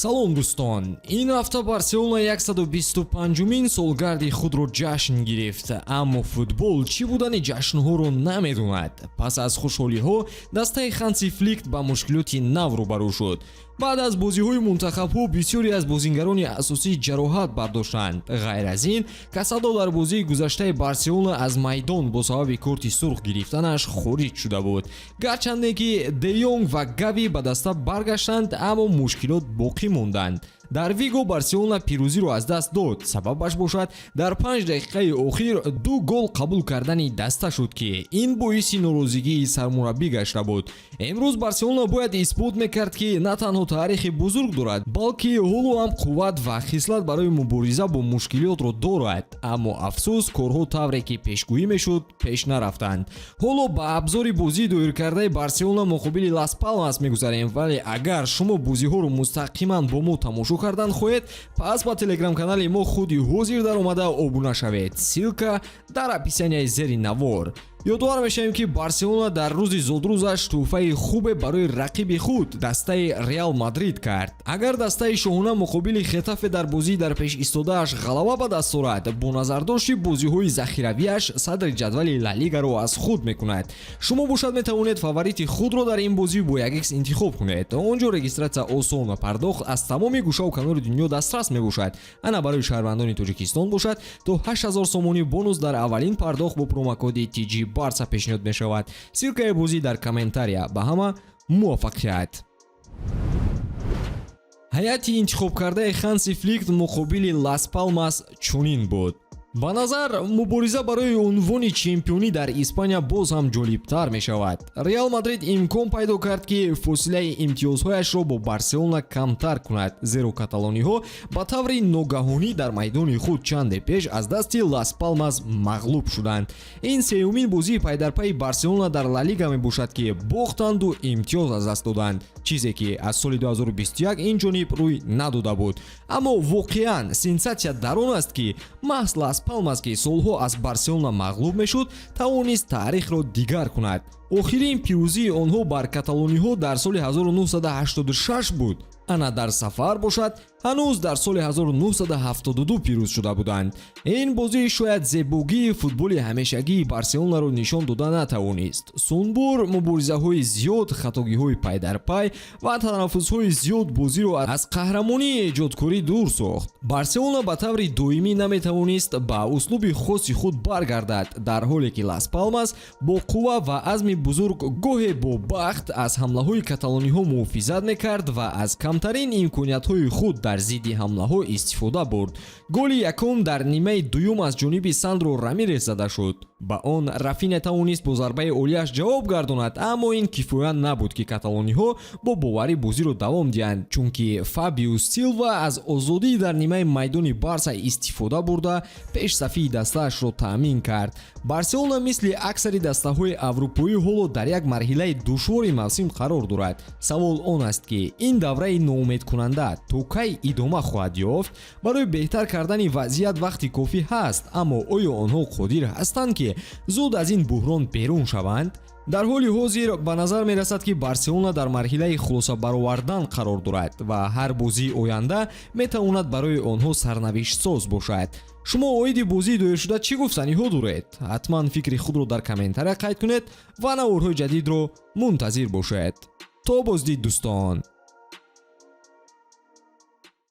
Салом, дӯстон! Ин ҳафта Барселона 125-умин солгарди худро ҷашн гирифт, аммо футбол чӣ будани ҷашнҳоро намедонад. Пас аз хушҳолиҳо дастаи Ханси Флик ба мушкилоти нав рӯбарӯ шуд. Баъд аз бозиҳои мунтахабҳо бисёре аз бозингарони асосӣ ҷароҳат бардоштанд. Ғайр аз ин, Касадо дар бозии гузаштаи Барселона аз майдон бо сабаби корти сурх гирифтанаш хориҷ шуда буд. Гарчанде ки Де Йонг ва Гави ба даста баргаштанд, аммо мушкилот боқӣ монданд. Дар Виго Барселона пирӯзиро аз даст дод. Сабабаш бошад, дар 5 дақиқаи охир ду гол қабул кардани даста шуд, ки ин боиси норозигии сармураббӣ гашта буд. Имрӯз Барселона бояд исбот мекард, ки на танҳо таърихи бузург дорад, балки ҳоло ҳам қувват ва хислат барои мубориза бо мушкилотро дорад. Аммо афсӯс, корҳо тавре ки пешгӯӣ мешуд, пеш нарафтанд. Ҳоло ба абзори бозии доиркардаи Барселона муқобили Лас Палмас мегузарем, вале агар шумо бозиҳоро мустақиман бо мо тамошо кардан хоҳед, пас ба телеграм-канали мо худи ҳозир даромада обуна шавед. Ссылка дар описанияи зери навор. Ёдовар мешавем, ки Барселона дар рӯзи зодрӯзаш тӯҳфаи хубе барои рақиби худ, дастаи Реал Мадрид, кард. Агар дастаи шоҳона муқобили Хетафе дар бозии дар пеш истодааш ғалаба ба даст орад, бо назардошти бозиҳои захиравиаш садри ҷадвали Ла Лигаро аз худ мекунад. Шумо бошад, метавонед фаворити худро дар ин бозӣ бо 1x интихоб кунед. Он ҷо регистрация осон ва пардохт аз тамоми гӯшаву канори дунё дастрас мебошад. Ана барои шаҳрвандони Тоҷикистон бошад, то 8000 сомонӣ бонус дар аввалин пардохт бо промокоди TG Барса пешниҳод мешавад. Ссылкаи бозӣ дар комментария. Ба ҳама муваффақият! Ҳайати интихобкардаи Ханси Флик муқобили Лас Палмас чунин буд. Ба назар, мубориза барои унвони чемпионӣ дар Испания боз ҳам ҷолибтар мешавад. Реал Мадрид имкон пайдо кард, ки фосилаи имтиёзҳояшро бо Барселона камтар кунад, зеро каталониҳо ба таври ногаҳонӣ дар майдони худ чанде пеш аз дасти Лас Палмас мағлуб шуданд. Ин сеюмин бозии пайдарпайи Барселона дар Ла Лига мебошад, ки бохтанду имтиёз аз даст доданд, чизе ки аз соли 2021 ин ҷониб рӯй надода буд. Аммо воқеан сенсатсия дар он аст, ки маҳз Лас Палмас, ки солҳо аз Барселона мағлуб мешуд, тавонист таърихро дигар кунад. Охирин пирӯзии онҳо бар каталониҳо дар соли 1986 буд. Ана дар сафар бошад, ҳанӯз дар соли 1972 пирӯз шуда буданд. Ин бозӣ шояд зебогии футболи ҳамешагии Барселонаро нишон дода натавонист. Сунбур, муборизаҳои зиёд, хатогиҳои пайдарпай ва танаффусҳои зиёд бозиро аз қаҳрамонии эҷодкорӣ дур сохт. Барселона ба таври доимӣ наметавонист ба услуби хоси худ баргардад, дар ҳоле ки Лас Палмас бо қувва ва азми бузург гоҳе бо бахт аз ҳамлаҳои каталониҳо муҳофизат мекард ва аз камтарин имкониятҳои худ дар зидди ҳамлаҳо истифода бурд. Голи якум дар нимаи дуюм аз ҷониби Сандро Рамирес зада шуд. Ба он Рафиня тавонист бо зарбаи олияш ҷавоб гардонад, аммо ин кифоя набуд, ки каталониҳо бо боварӣ бозиро давом диҳанд, чунки Фабиус Силва аз озодӣ дар нимаи майдони Барса истифода бурда, пешсафии дастаашро таъмин кард. Барселона мисли аксари дастаҳои аврупоӣ ҳоло дар як марҳилаи душвори мавсим қарор дорад. Савол он аст, ки ин давраи ноумедкунанда то кай идома хоҳад ёфт? Барои беҳтар кардани вазъият вақти кофӣ ҳаст, аммо оё онҳо қодир ҳастанд, ки зуд аз ин буҳрон берун шаванд? Дар ҳоли ҳозир ба назар мерасад, ки Барселона дар марҳилаи хулосабаровардан қарор дорад ва ҳар бозии оянда метавонад барои онҳо сарнавиштсоз бошад. Шумо оиди бозии доиршуда чӣ гуфтаниҳо доред? Ҳатман фикри худро дар комментария қайд кунед ва наворҳои ҷадидро мунтазир бошед. То боздид, дӯстон!